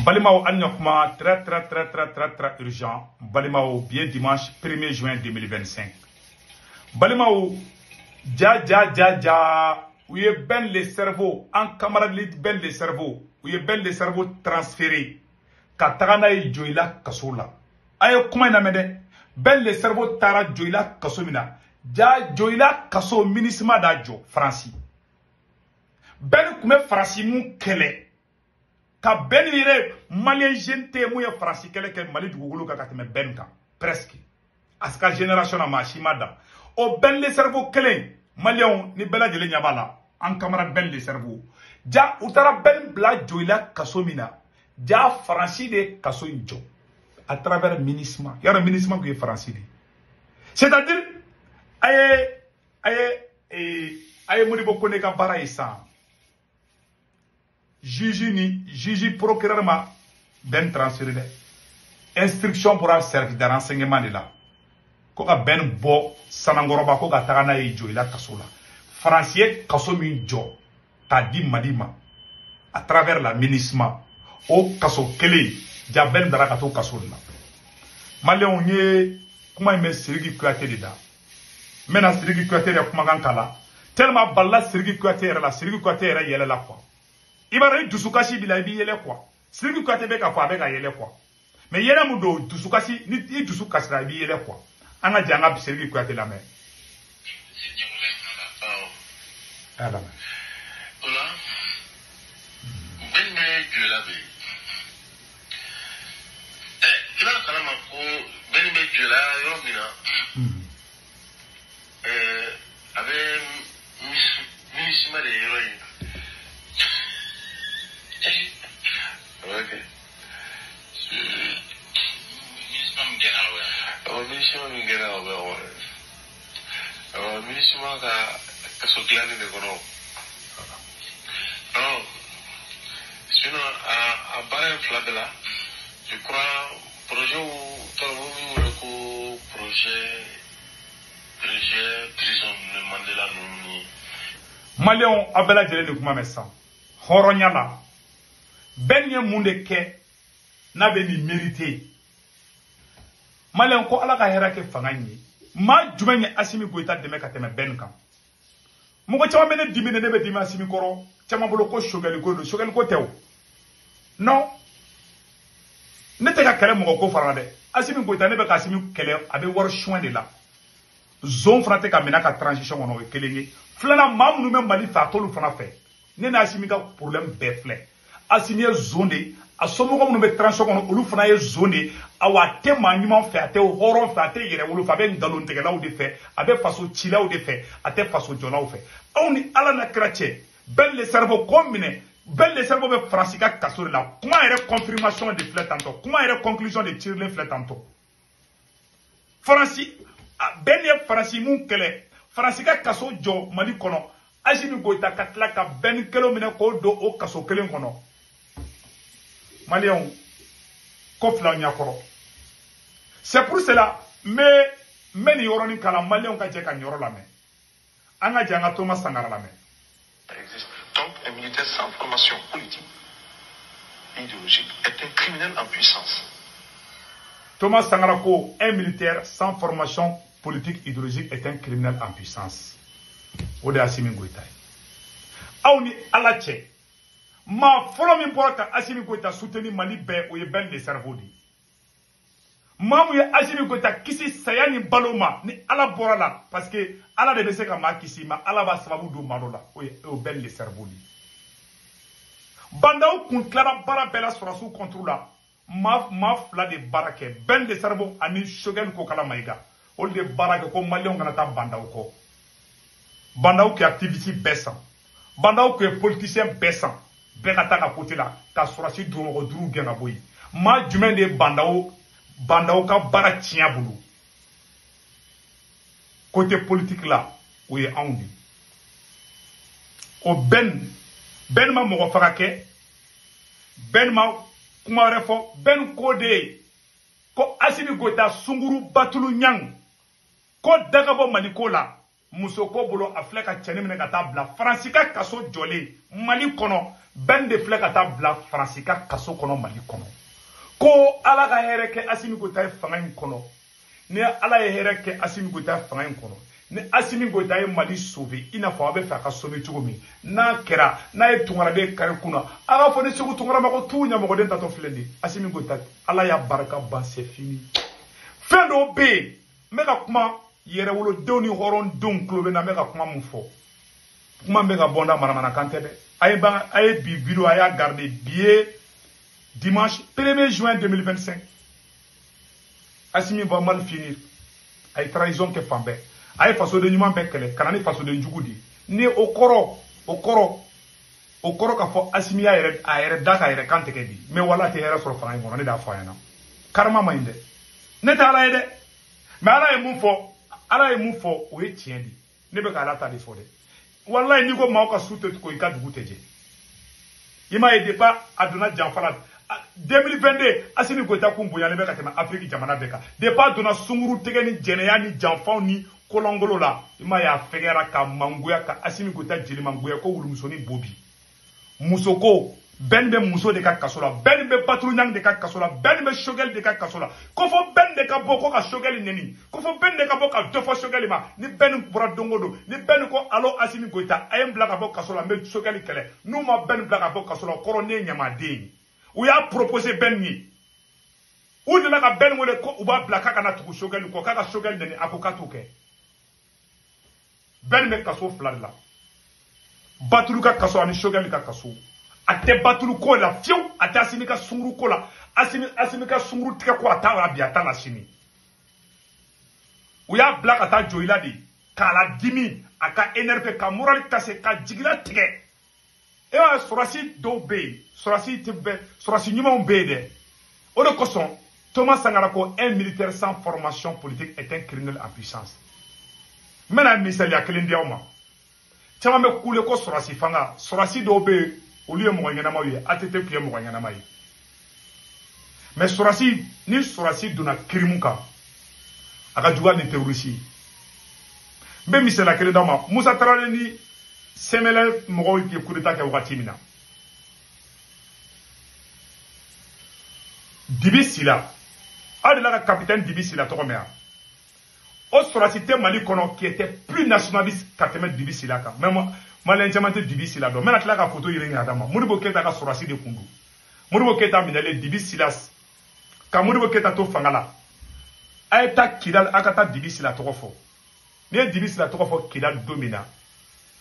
Balimaw an ɲakuma très très très très très très urgent. Balimaw bien dimanche 1er juin 2025. Balimaw ja ja ja ja u ye Ben le cerveau en camarade Ben le cerveau u ye Ben le cerveau transféré ka taga n'a ye Joyila kaso la. A ye kuma in lamɛn dɛ. Ben le cerveau taara Joyila kaso min na, ja Joyila kaso MINUSMA da jɔ Faransi. Ben tun bɛ Faransi mun kɛlɛ ka Ben yɛrɛ malien jeune tɛ mun ye Faransi kɛlɛ kɛ Mali dugukolo kan ka tɛmɛ Ben kan presque. A ka génération na maa si ma dan. O Ben le cerveau kelen maliyɛnw ni bɛɛ lajɛlen ɲɛ b'a la, an camarade Ben le cerveau. Ja u taara Ben bila Joyila kaso min na, ja Faransi de kaso in jɔ à travers MINUSMA. Yarɔ MINUSMA tun ye Faransi de ye. C'est-à-dire a ye Modibo Kone ka baara ye sisan. Juge ni juge procureur ma Ben transféré dɛ. Instruction bɔra service de renseignement de la. Ko ka Ben bɔ Sanankɔrɔba ko ka taga n'a ye Joyila kaso la. Faransi ye kaso min jɔ k'a di Mali ma à travers la MINUSMA, o kaso kelen ja Ben dara ka t'o kaso de la. Maliyɛnw ye kuma in bɛ Sidiki Kuyate de da. N bɛna Sidiki Kuyate yɛrɛ kumakan k'a tellement balila Sidiki Kuyate yɛrɛ la, Sidiki Kuyate yɛrɛ yɛlɛ la quoi. I b'a dɔn i dusukasi b'i la i b'i yɛlɛ quoi. Sidiki Kuyate bɛ k'a fɔ a bɛ ka yɛlɛ quoi. Mais yɛlɛ mun don dusukasi ni i dusu kasira i b'i yɛlɛ quoi. An ka jɛ an ka Sidiki Kuyate lamɛn. A y'a lamɛn. O la Ben bɛ Joyila bi. I b'a kalama ko Ben bɛ Joyila yɔrɔ min na, a bɛ MINUSMA de yɔrɔ in. Ok. MINUSMA min gɛnna o ya. Awɔ, MINUSMA min gɛnna o bɛ o. Awɔ, MINUSMA ka kaso dilanni de kɔnɔ. Non, sinon a baara in fila bɛɛ la, je crois projet tɔrɔ min wele ko projet prison ni Mandela ninnu ni. Maliyɛnw aw bɛɛ lajɛlen de kuma mɛn sisan. Hɔrɔnya la Ben ye mun de kɛ n'a bɛ nin mérité? Maliyɛn ko Ala ka hɛrɛ kɛ fanga in ye. Maa jumɛn ye Assimi Goïta dɛmɛ ka tɛmɛ Ben kan? Mɔgɔ caman bɛ ne dimi, ne bɛ dimi Assimi kɔrɔ. Caman bolo ko Choguel ko don, Choguel ko tɛ o. Non, ne tɛ ka kɛlɛ mɔgɔ ko fara la dɛ. Assimi Goïta, ne bɛ ka Assimi kɛlɛ a bɛ wari suɲɛ de la. Zon fana tɛ ka minɛ ka transition kɔnɔ, o ye kelen ye. Filanan, maa minnu bɛ Mali fɛ a t'olu fana fɛ. Ne ni Assimi ka problème bɛɛ filɛ. Assimi ye zon de ye, a somɔgɔ minnu bɛ transition kɔnɔ olu fana ye zon de ye. Awa a tɛ maa ɲuman fɛ, a tɛ hɔrɔn fɛ, a tɛ yɛrɛwolo fɛ, a bɛ nkalontigɛlaw de fɛ, a bɛ faso cilaw de fɛ, a tɛ faso jɔlaw fɛ. Aw ni Ala na kira cɛ, Ben le cerveau k'o minɛ. Ben le cerveau bɛ Faransi ka kaso de la. Kuma yɛrɛ confirmation de filɛ tantɔ, kuma yɛrɛ conclusion de tirilen filɛ tantɔ. Faransi Ben ye Faransi mun kɛlɛ, Faransi ka kaso jɔ Mali kɔnɔ, Assimi Goïta ka tila ka Ben kelen minɛ k'o don o kaso kelen kɔnɔ. Maliyɛnw ko filaw ɲɛkɔrɔ. C'est pour cela n bɛ nin yɔrɔnin kalan, maliyɛnw ka jɛ ka nin yɔrɔ lamɛn. An ka jɛ an ka Thomas Sankara lamɛn. Existe. Donc, un militaire sans formation politique, idéologique, est un criminel en puissance. Thomas Sankara ko un militaire sans formation politique idéologique est un criminel en puissance. O de ye Assimi Goïta ye. Aw ni Ala cɛ, maa fɔlɔ min bɔra ka Assimi Goïta soutenir Mali bɛɛ, o ye Ben le cerveau de ye. Maa mun ye Assimi Goïta kisi saya ni balo ma ni Ala bɔra la, parce que Ala de bɛ se ka maa kisi, ma Ala b'a sababu don maa dɔ la, o ye Ben le cerveau de ye. Bandaw kun tilara baara bɛɛ la sɔrɔsiw contre la, maa fila de baara kɛ, Ben le cerveau ani Choguel Kokala Maïga, olu de baara kɛ ko maliyɛnw kana taa Bandaw kɔ. Bandaw kɛ activité bɛɛ san, Bandaw kɛ politicien bɛɛ san, bɛɛ ka taa ka côté la ka sɔrɔsi mɔgɔ duuru gɛn ka bɔ yen. Maa jumɛn de ye Bandaw ka baara tiɲɛ bolo côté politique la? O ye anw de ye. O Ben ma mɔgɔ faga kɛ, Ben ma kuma wɛrɛ fɔ. Ben ko de ye ko Assimi Goïta sunguru batulu ɲang ko daga bɔ Mali ko la. Muso ko bolo a filɛ ka cɛnin minɛ ka taa bila Faransi ka kaso jɔlen Mali kɔnɔ. Ben de filɛ ka taa bila Faransi ka kaso kɔnɔ Mali kɔnɔ. Ko Ala ka hɛrɛ kɛ Assimi Goïta ye fanga in kɔnɔ. Ni Ala ye hɛrɛ kɛ Assimi Goïta ye fanga in kɔnɔ. Ni Assimi Goïta ye Mali sauver i n'a fɔ aw bɛ fɛ a ka sauver cogo min. N'a kɛra n'a ye Tunkaraden kari kunna a b'a fɔ ni Segu Tunkara ma ko tu ɲamɔgɔden tatɔ filɛ nin ye. Assimi Goïta Ala y'a barika ban, c'est fini. Fɛn dɔw bɛ yen n bɛ ka kuma yɛrɛwolodenw ni hɔrɔndenw tulo bɛ na, n bɛ ka kuma mun fɔ, kuma bɛ ka bɔ n da manamanakan tɛ dɛ. A ye bi vidéo a y'a garder. Bi ye dimanche 1er juin 2025. Assimi va mal finir. A ye trahison kɛ fan bɛɛ. A ye fasoden ɲuman bɛɛ kɛlɛ ka na ni fasoden jugu de ye. Ni o kɔrɔ k'a fɔ Assimi y'a yɛrɛ a yɛrɛ da k'a yɛrɛ kan tigɛ bi. Mais wala tɛ hɛrɛ sɔrɔ fanga in kɔnɔ, ne de y'a fɔ a ɲɛna. Karama man ɲi dɛ. Ne tɛ Ala ye dɛ. Mais Ala ye mun fɔ? Ala ye mun fɔ o ye tiɲɛ de ye. Ne bɛ ka Ala ta de fɔ dɛ. Walayi n'i ko maaw ka su tɛ ko i ka dugu tɛ jɛ. I m'a ye depuis a donna janfa la 2022 Assimi Goïta kun bonyalen bɛ ka tɛmɛ Afrique jamana bɛɛ kan. Depuis a donna sunkuru tigɛ ni jɛnɛya ni janfaw ni kolongolo la, i m'a ye a fɛgɛyara ka mangoya ka Assimi Goïta jeli mangoya ko wulumusonin bo bi. Muso ko Ben bɛ muso de ka kaso la, Ben bɛ Batourougnang de ka kaso la, Ben bɛ Choguel de ka kaso la. Ko fɔ Ben de ka bɔ ko ka Choguel neni, ko fɔ Ben de ka bɔ ka dɔ fɔ Choguel ma. Ni Ben bɔra don o don, ni Ben ko allo Assimi Goïta, a ye n bila ka bɔ kaso la, n bɛ Choguel kɛlɛ. N'u ma Ben bila ka bɔ kaso la, o kɔrɔ ne ye ɲamaden ye. U y'a proposé Ben ye. U nana ka Ben wele ko u b'a bila k'a kana tugu Choguel kɔ, k'a ka Choguel neni, a ko k'a t'o kɛ. Ben bɛ kaso fila de la. Batulu ka kaso ani Choguel ka kaso. A tɛ Batulu ko la fiyewu, a tɛ Assimi ka sunkuru ko la. Assimi ka sunkuru tigɛ ko a t'a la bi, a t'a la sini. U y'a bila ka taa Joyila de k'a la dimi, a ka énervé, ka moral casser, ka jigila tigɛ. E b'a ye sɔrɔsi dɔw bɛ yen, sɔrɔsi tɛ bɛɛ, sɔrɔsi ɲumanw bɛ yen dɛ. O de kosɔn Thomas Sankara ko un militaire sans formation politique est un criminel en puissance. N bɛna misaliya kelen di aw ma. Caman bɛ kule ko sɔrɔsi fanga, sɔrɔsi dɔw bɛ yen olu ye mɔgɔ ɲɛnamaw ye, ATT tun ye mɔgɔ ɲɛnama ye. Mais sɔrɔsi, ni sɔrɔsi donna crime kan, a ka jugu hali ni terroriste ye. N bɛ misaliya kelen d'aw ma. Musa Tarawele ni CML mɔgɔw ye coup d'état kɛ wagati min na, Dibi Sila, aw delila ka capitaine Dibi Sila tɔgɔ mɛn wa? O sɔrɔsi tɛ Mali kɔnɔ qui était plus nationaliste ka tɛmɛ Dibi Sila kan. Même Malien caman tɛ Dibi Sila dɔn. N bɛna tila ka photo yɛrɛ ɲini ka d'a ma. Modibo Keyita ka sɔrɔsi de kun don. Modibo Keyita minɛlen Dibi Sila ka Modibo Keyita to fanga la. A ye taa Kidali, a ka taa Dibi Sila tɔgɔ fɔ. N'i ye Dibi Sila tɔgɔ fɔ Kidali don min na,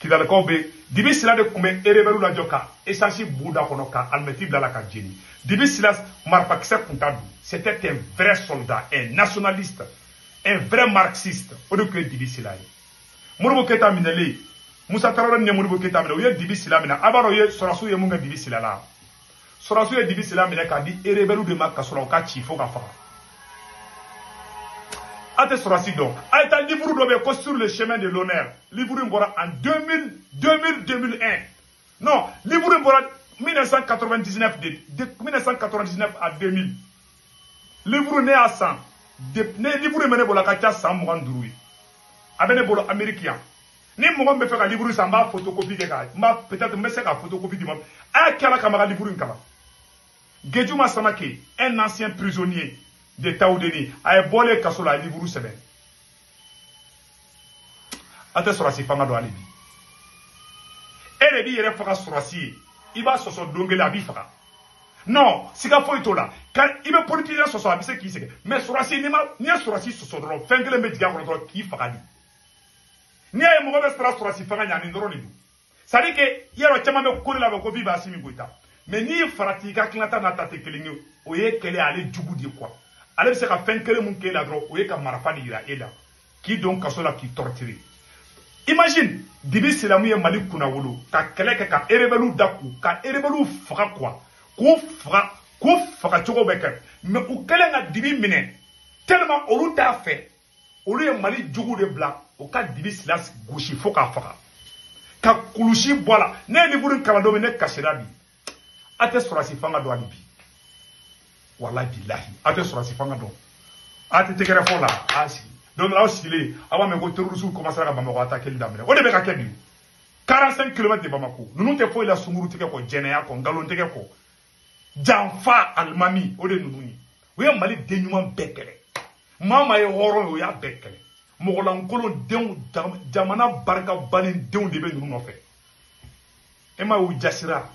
Kidalikaw bɛ Dibi Sila de tun bɛ rebelle lajɔ ka essence b'u da kɔnɔ ka alimɛti bila la ka jeni. Dibi Sila marifakisɛ kun t'a dun. C'était un vrai soldat, un nationaliste, un vrai marxiste. O de tun ye Dibi Sila ye. Modibo Keyita minɛlen, Musa Tarawele ni Modibo Keyita minɛ, u ye Dibi Sila minɛ. A b'a dɔn u ye sɔrɔsiw ye mun kɛ Dibi Sila la? Sɔrɔsiw ye Dibi Sila minɛ k'a di rebelle de ma ka sɔrɔ u ka ci fo ka faga. A tɛ sɔrɔsi dɔn. A ye taa livre dɔ bɛ yen ko Sur le chemin de l'honneur. Livre in bɔra en 2000, 2001. Non, livre in bɔra 1999 de 1999 à 2000. Livre ne y'a san. Ne livre in bɛ ne bolo a ka ca san 25 ye. A bɛ ne bolo Amérique yan. Ni mɔgɔ min bɛ fɛ ka livre san, n b'a photocopie kɛ ka, n b'a peut-être n bɛ se ka photocopie d'i ma. A y'a kɛ Ala kama ka livre in kalan. Gedjuma Samake, un ancien prisonnier de Taoudeni, a ye bɔlen kaso la, a ye livre sɛbɛn. A tɛ sɔrɔsi fanga dɔn hali bi. E de b'i yɛrɛ faga sɔrɔsi ye, i b'a sɔsɔ don kelen a b'i faga. Non, siga foyi t'o la. Ka i bɛ politicien sɔsɔ a bɛ se k'i sɛgɛn. Mais sɔrɔsi n'i ye sɔrɔsi sɔsɔ dɔrɔn fɛn kelen bɛ jigin a kɔnɔ dɔrɔn k'i faga de. N'i y'a ye mɔgɔ bɛ siran sɔrɔsi fanga ɲɛ, nin dɔrɔn de don. C'est à dire que yɔrɔ caman bɛ ko de la ko vive Assimi Goïta. Mais n'i farati i ka tilata n'a ta tɛ kelen ye, o ye kɛlɛ ale jugu de ye quoi. Ale bɛ se ka fɛn kelen mun k'e la dɔrɔn, o ye ka marifa de yira e la, k'i don kaso la, k'i torturer. Imagine Dibi Sila mun ye Mali kunnawolo ka kɛlɛ kɛ ka rebelle da k'u ka rebelle faga quoi, k'u faga, k'u faga cogo bɛ kɛ. Mais u kɛlen ka Dibi minɛ tellement olu t'a fɛ, olu ye Mali jugu de bila u ka Dibi Sila gosi fo k'a faga, ka kulusi bɔ a la. Ne ye livre in kalan don min, ne kasira bi. A tɛ sɔrɔsi fanga dɔn hali bi. Walahi bilahi, a tɛ sɔrɔsi fanga dɔn. A tɛ tɛgɛrɛ fɔ la, a sigi. Donc aw sigilen aw b'a mɛn ko terroriste commencera ka Bamakɔ attaquer daminɛ. O de bɛ ka kɛ bi. 45 km de Bamako. Ninnu tɛ foyi la sunguru tigɛ kɔ, jɛnɛya kɔ, nkalon tigɛ kɔ. Janfa alimami o de ninnu ye. U ye Mali den ɲuman bɛɛ kɛlɛ. Maa maa ye hɔrɔn ye o y'a bɛɛ kɛlɛ. Mɔgɔlankolon denw jamana barika bannen denw de bɛ ninnu nɔfɛ. E ma y'u jasira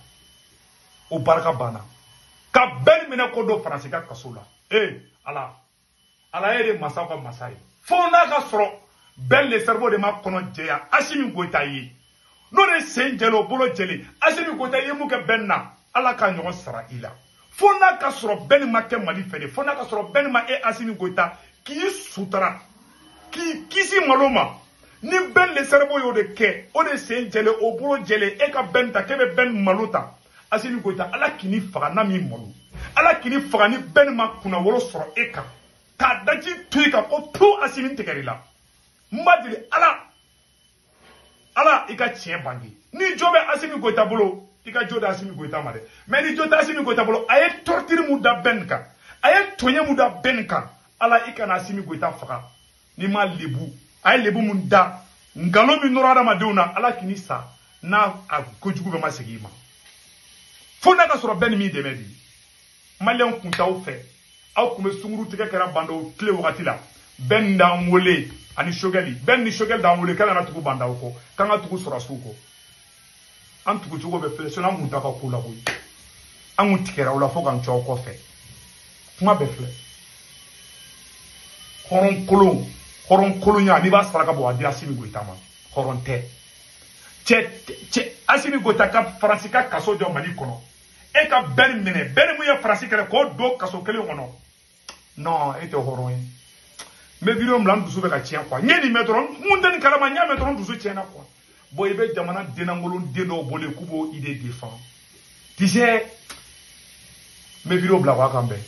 o barika banna. Ka bɛɛ minɛ ko don Faransi ka kaso la. Ee Ala Ala e de masaw ka masa ye. Fo n'a ka sɔrɔ Ben le cerveau de ma kɔnɔ jɛya Assimi Goïta ye. N'o de sen jɛlen o bolo jɛlen Assimi Goïta ye mun kɛ Ben na Ala ka ɲɔgɔn sara i la. Fo n'a ka sɔrɔ Ben ma kɛ Mali fɛ de, fo n'a ka sɔrɔ Ben ma e Assimi Goïta k'i sutara k'i kisi malo ma. Ni Ben le cerveau y'o de kɛ, o de sen jɛlen o bolo jɛlen e ka Ben ta k'e bɛ Ben malo ta. Assimi Goïta Ala k'i ni faga n'a m'i malo. Ala k'i ni faga ni Ben ma kunnawolo sɔrɔ e kan. K'a daji to i kan ko pu Assimi tigɛr'i la. N b'a deli Ala Ala i ka tiɲɛ bange. Ni jo bɛ Assimi Goïta bolo i ka jo da Assimi Goïta ma dɛ. Mais ni jo tɛ Assimi Goïta bolo a ye torture mun da Ben kan, a ye tɔɲɛ mun da Ben kan, Ala i kana Assimi Goïta faga. N'i ma lebu, a ye lebu mun da nkalon min nɔrɔ adamadenw na, Ala k'i ni sa n'a a kojugu bɛɛ ma segin i ma. Fo n'a ka sɔrɔ Ben ni min dɛmɛ bi. Maliyɛnw kun t'aw fɛ. Aw kun bɛ sunguru tigɛ kɛra bandaw tile wagati la. Ben d'an wele ani Choguel. Ben ni Choguel d'an wele k'an kana tugu bandaw kɔ, k'an ka tugu sɔrɔsiw kɔ. An tugu cogo bɛ filɛ, sinon an kun t'a ka ko la koyi. An kun tigɛra aw la fo k'an to aw kɔfɛ. Kuma bɛɛ filɛ. Hɔrɔn kolon, hɔrɔn kolonya n'i b'a saraka bɔ a di Assimi Goïta ma. Hɔrɔn tɛ. Cɛ Assimi Goïta ka Faransi ka kaso jɔ Mali kɔnɔ. E ka Ben minɛ, Ben mun ye Faransi kɛlɛ k'o don kaso kelen kɔnɔ. Non, e tɛ hɔrɔn ye. N bɛ vidéo bila n dusu bɛ ka tiɲɛ quoi. N ye nin mɛn dɔrɔn, n kun tɛ nin kalama, n y'a mɛn dɔrɔn n dusu tiɲɛna quoi. Bon i bɛ jamana dennakolon den dɔw bɔlen k'u b'o idée défend. Tu sais, n bɛ vidéo bila quoi kan bɛn.